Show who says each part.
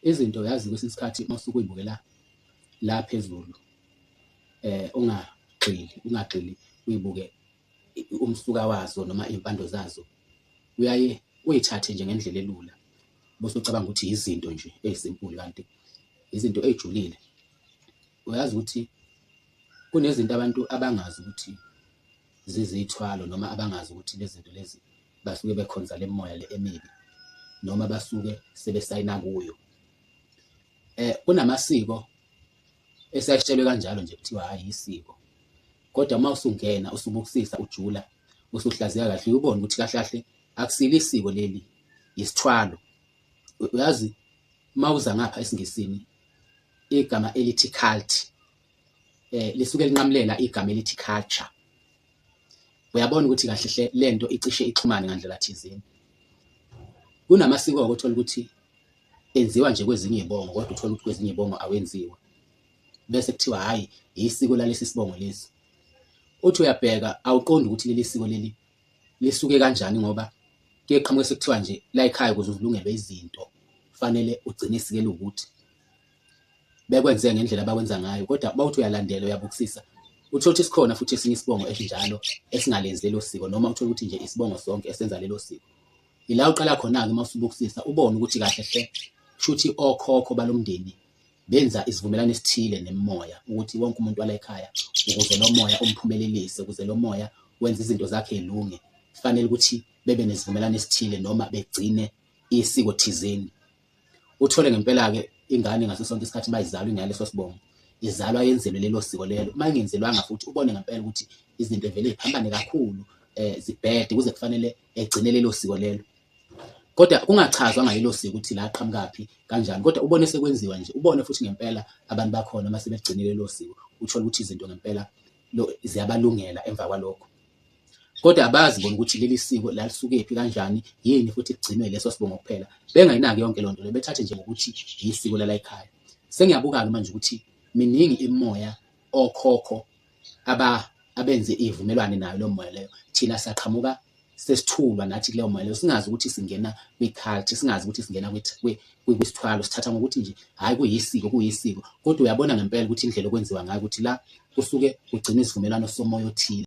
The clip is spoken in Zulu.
Speaker 1: Izinto yazi kwesinye isikhathi uma usuke uyibukela la phezulu ungagxili, ungagxili uyibuke umsuka wazo noma iy'mpande zazo, uyaye uyithathe nje ngendlela elula bese ucabanga ukuthi izinto nje ey'simple kanti izinto ey'julile. Uyazi ukuthi kunezinto abantu abangazi ukuthi zizithwalo noma abangazi ukuthi lezi zinto lezi basuke bekhonza le moya le emibi noma basuke sebesayina kuyo. Kunamasiko esiyasitshelwe kanjalo nje kuthiwa hhayi isiko, kodwa uma usungena usubukisisa ujula usuhlaziya kahle uyubone ukuthi kahle kahle akusilo isiko leli, isithwalo. Uyazi uma uza ngapha esiNgisini igama elithi cult lisuke linqamulela igama elithi culture. Uyabona ukuthi kahle hle lento icishe ixhumane ngandlela thizeni. Kunamasiko-ke othola ukuthi enziwa nje kwezinye iy'bongo kodwa uthole ukuthi kwezinye iy'bongo awenziwa, bese kuthiwa hhayi isiko lalesi sibongo lesi. Uthi uyabheka awuqondi ukuthi leli siko leli lisuke kanjani ngoba kuye qhamuke sekuthiwa nje la ekhaya ukuze uzilungelwe izinto kufanele ugcine isiko eliwukuthi. Bekwenze ngendlela abakwenza ngayo kodwa uma uthi uyalandela uyabukisisa uthole ukuthi sikhona futhi esinye isibongo esinjalo esingalenzi lelo siko noma uthole ukuthi nje isibongo sonke esenza lelo siko. Ila uqala khona-ke uma usubukisisa ubone ukuthi kahle hle kushuthi okhokho balomndeni benza isivumelwano esithile nemimoya ukuthi wonke umuntu wala ekhaya ukuze lo moya umphumelelise, ukuze lo moya wenze izinto zakhe zilunge, kufanele ukuthi bebe nesivumelwano esithile noma begcine isiko thizeni. Uthole ngempela-ke ingane ngaso sonke isikhathi uma izalwa ingaleso sibongo, izalwa yenzelwe lelo siko lelo. Uma ingenzelwanga futhi ubone ngempela ukuthi izinto vele ziphambane kakhulu zibhede kuze kufanele egcine lelo siko lelo. Kodwa kungachazwa ngalelo siko ukuthi la qhamukaphi kanjani, kodwa ubone sekwenziwa nje, ubone futhi ngempela abantu bakhona uma sebegcinile lelo siko, uthole ukuthi izinto ngempela ziyabalungela emva kwalokho. Kodwa abazi bona ukuthi leli siko lalisukephi kanjani, yini futhi kugcinwe leso sibongo kuphela. Bengayinaki yonke loo nto leyo, bethathe nje ngokuthi yisiko lala ekhaya. Sengiyabuka-ke manje ukuthi miningi imimoya okhokho aba abenze ivumelwane nayo leyo moya leyo. Thina saqhamuka sesithulwa nathi kuleyo moya leyo, singazi ukuthi singena kwi-cult, singazi ukuthi singena kwisithwalo, sithatha ngokuthi nje hhayi kuyisiko, kuyisiko. Kodwa uyabona ngempela ukuthi indlela okwenziwa ngayo ukuthi la kusuke kugcinwa isivumelwano somoya othile.